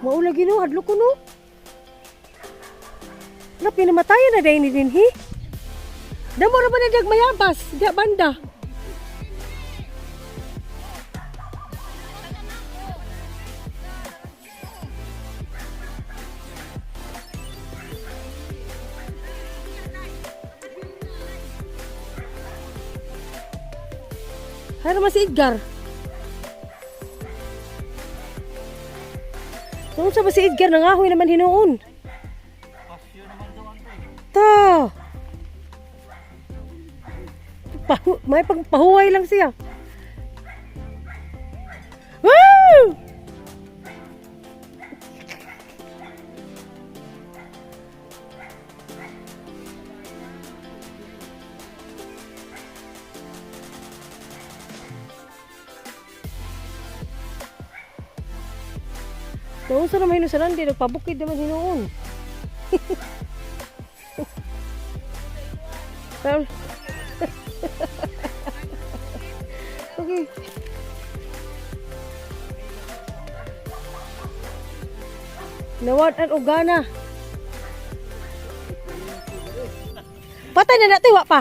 Mao lagi no, hadlok ko no. Na pinamatayan na dahil ni dinhi. Damo ra ba na dag mayabas, diya banda. Hay naman si Edgar. Kung sa ba si Edgar, nangahoy naman hinuon. Ta. May pagpahuway lang siya. Woo! Nausa naman hinuon sa landi, nagpabukid naman hinuon. Okay. Nawad an ugana. Patay na natin, wa pa.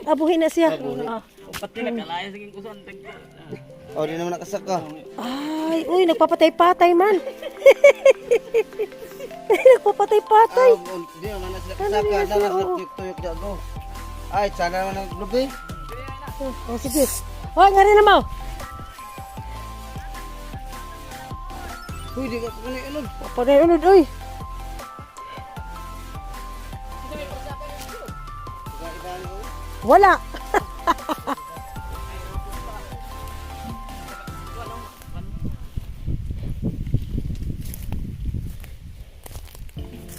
Abuhin na siya. Pati na kalaya sa king kusan. Oh, di naman nakasaka. Ay, uy, nagpapatay-patay man. Nagpapatay-patay. Ah, di naman na sila Ano kasaka. nila sila, Na oo. tuyok dago. Ay, sana naman ang lubi. Oh, sige. Oh, nga rin naman. Uy, di ka kuno unod. Patay unod, uy. Wala.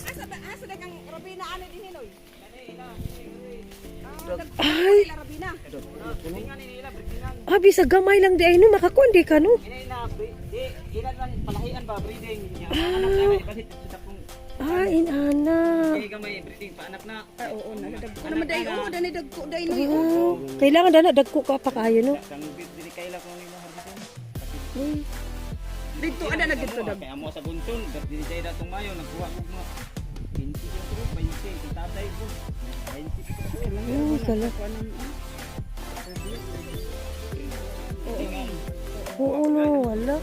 Asa ba asa dagang Robina ano din hinoy? Ay, Robina. abi sa gamay lang di ay no makakuan di ka no. Ina di ina lang palahian ba breeding. Anak na basit sa kung Ah, inana. kay gamay breeding pa anak na. Ah, oo na dagko na maday oo dani dagko day noy. Oh, kailangan dana dagko ka pa kayo no. Kang bit dili kaila kung nimo harbiton. Uy, Dito ada na gidto dag. Kaya mo sa bunton, dili jay datong mayo nagkuha og mga 20 siya ko, 20 kay tatay ko. 20 ko. uy, kala. Oo no, wala.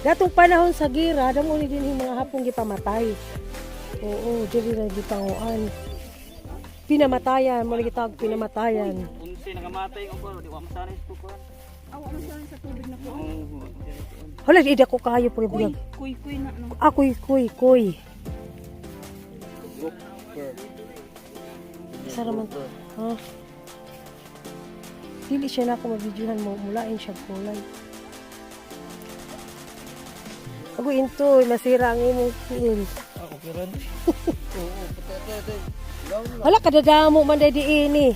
Datong panahon sa gira, damo ni din yung mga hapong gipamatay. Oo, dili na gipanguan. Pinamatayan, mo lagi tawag pinamatayan. Unsi nakamatay ko ko, di wa masanay sa tukuan. Awa man siya sa tubig na ko. Oo. Hala, di ko kayo pre buyag. Kuy kuy na no. Ah, kuy, kuy, kuy. Sara man to. Ha? Dili siya na ako mabidyohan mo. Mulain siya kulay. Ako intoy, masira ang imong kiil. Ako kiran. Oo, pati ate. Wala kadadamo man day di ini.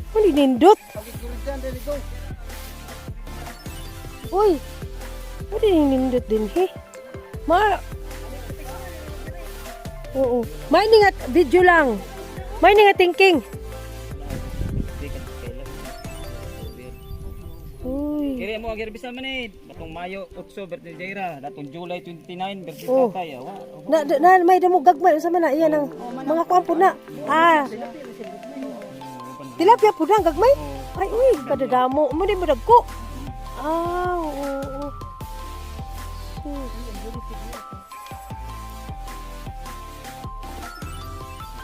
Ano nindot? Pagikulit dili go. Uy. Ano nindot din he? Ma. Oo. May nga video lang. May nga thinking. Di ka kaila. Uy. Kiri mo ang girbisa man eh. Datong Mayo 8 birthday Jaira, datong July 29 birthday Oh. tatay. Wa. Na, na, na may damo gagmay unsa man na iyan ang mga kuan po na. Ah. Tilapia po na ang gagmay. Ay uy, kadadamo mo di mo dagko. Ah, oo. Oo. Sus.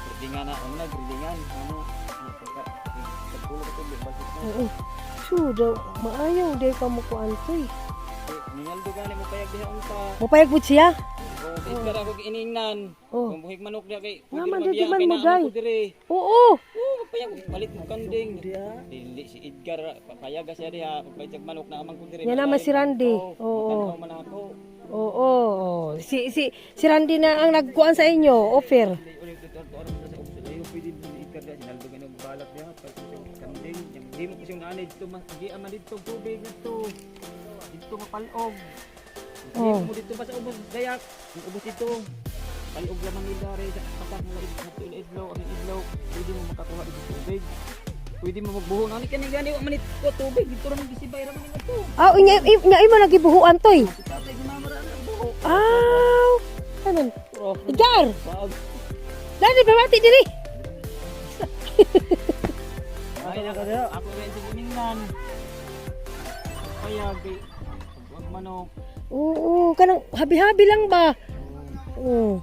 Breedingan na, ano na breedingan, ano. Pagka pagkulo ko tubig basit na. Oo. Suda, maayo di ka mo kuan toy. Ningaldo gani mo payag diha unta. Mopayag pud siya. Oh, kay ako giiningnan. Oh. Kung buhig manok diha kay Nga man, pwede di man kay mo, naa day. ko dire. Oo. Oh, magpayag palit mo kanding. Dili si Edgar papayaga siya diha, pagpayag manok na amang ko dire. Yan naman si Randy. Oo. Oo. Man ako. Oo, oo. Si si si Randy na ang nagkuan sa inyo, offer. Ulit ulit ulit ulit sa ubos. Layo pwede si Edgar diha sinaldo gani og balak diha palit mo siyang kanding. Di mo ko siyang naanay dito mas di man dito tubig dito. Dito mapalog. Di Oh. mo dito ba sa ubos dayak. Ang ubos dito. Palog lamang nila re sa patak mo sa idlaw, ang idlaw, pwede mo makakuha dito tubig. Pwede mo magbuho na ni kani gani wa man ko tubig dito ra man gisibay ra man ito. Ah, unya unya imo nagibuhuan toy. Si tatay si mama ra nagbuho. Ah, kanon. Oh, Edgar, baag. dali pamati diri. Ay na ako rin sa giningnan. Payag kay wag manok. Oo, kanang habi-habi lang ba? Oo.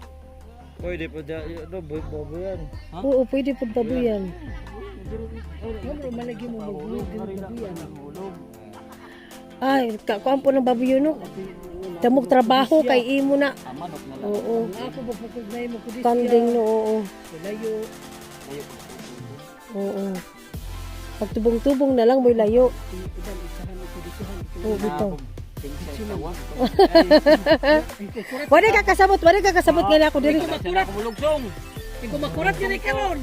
Pwede pa dyan. Ito, bobo yan. Ha? Oo, pwede pud babuyan. Pero malagi mo magbuhog ng babuyan. Hulog. Ay, kakuan po ng babuyan no. Damog trabaho kay imo na. Ah, manok na lang. Oo. Ako ba pukod na imo kudis? Kanding no, oo. Layo. Layo. Oo. Pagtubong-tubong na lang mo'y layo. Oo, bitaw. Wala ka kasabot, wala ka kasabot nga na ako diri. Kumakurat. Kumulugsong. Kumakurat yun karon.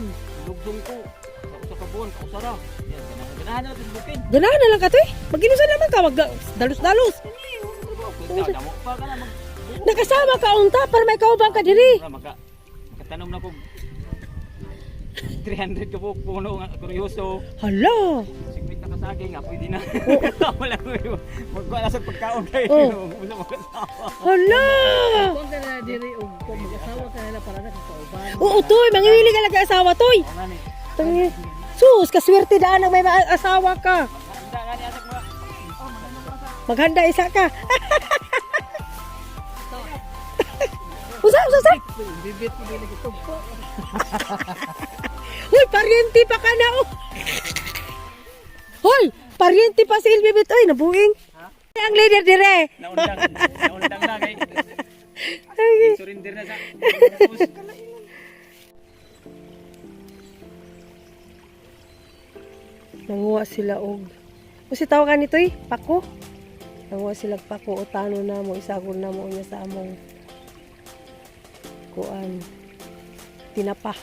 Lugsong ko. Sa usa ka buwan, kausara. Yan, ganahan ganahan na sa bukid. Ganahan na lang ka toy. Maginusan naman ka, mag dalos-dalos. Damo pa ka na mag Nakasama ka unta para may kaubang ka diri. Mura, makatanom na ko 300 ka buok puno nga kuryoso. Hala. 50 ka saging nga pwede na. Wala ko magkuha na sa pagkaon kayo. Oh. Wala mag-asawa. Hala. Kung ka na diri og kung mag-asawa ka na para na kauban. Oo, toy, mangiwili ka lang asawa toy. Oo nga ni. Tangi. Sus, kaswerte daan ang may asawa ka. Maghanda nga niya sa mga. Maghanda isa ka. Usa, usa, usa. Bibit mo dili gitugpo. Uy, paryente pa ka na. Oh. Hoy, paryente pa si Ilbibit. Uy, nabuing. Ang leader dire. Naundang, naundang na kay. Surrender na sa. Nanguha sila og. Kasi tawag nito eh, pako. Nanguha sila og pako o tano na mo, isagol na mo niya sa among kuan tinapa.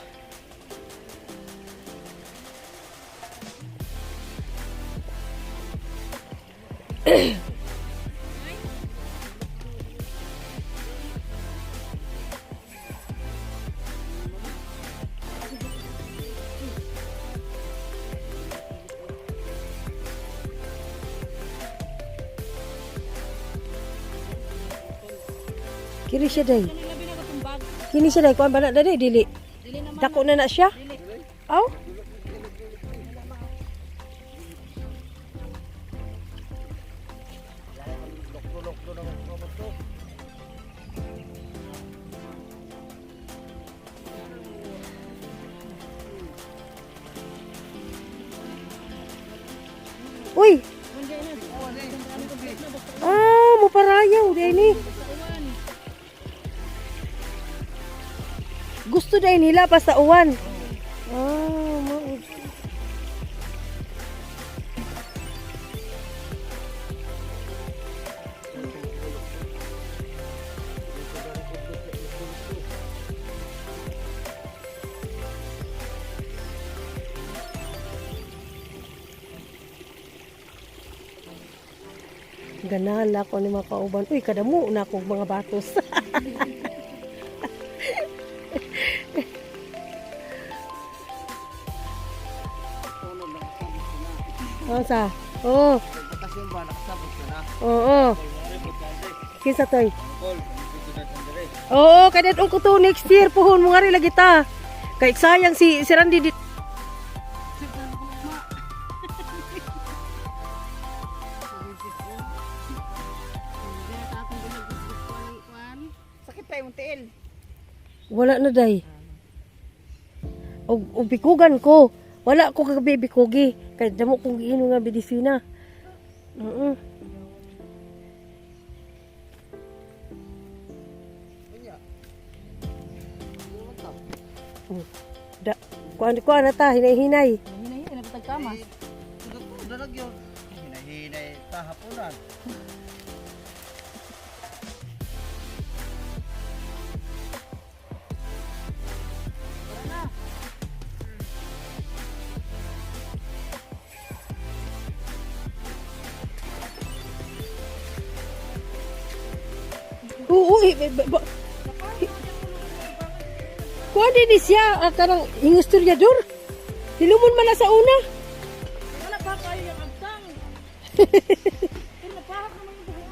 Kini siya day. Kini siya day kuan ba na day dili. Dako na na siya. Aw. Uy. Ah, mo parayaw day ni. Gusto dahil nila pa sa uwan. Ah, mao. Ganahan na ako ni mga kauban. Uy, kadamo na akong mga batos. Oh, sa. Oo. Kasi yung ba nakasabot ka na. Oo. Kinsa toy? Paul, dito na tandere. Oo, kadet ko to next year puhon mo nga rin lagi ta. Kay sayang si si Randy di. Sakit pa yung tiil. Wala na day. Og og bikugan ko. Wala ko kagabi bikugi. Kay damo kong giinom nga medisina. Oo. Oh, da kuan kuan na ta hinay-hinay. Hinahin, napatagkamas. Ito dalag yun. Hinahinay tahaponan. Oo, eh, kuan din ni siya ah, kanang ingustoryador. Hilumon man na sa una. kayo yung agtang. Pero napahak naman yung buhok.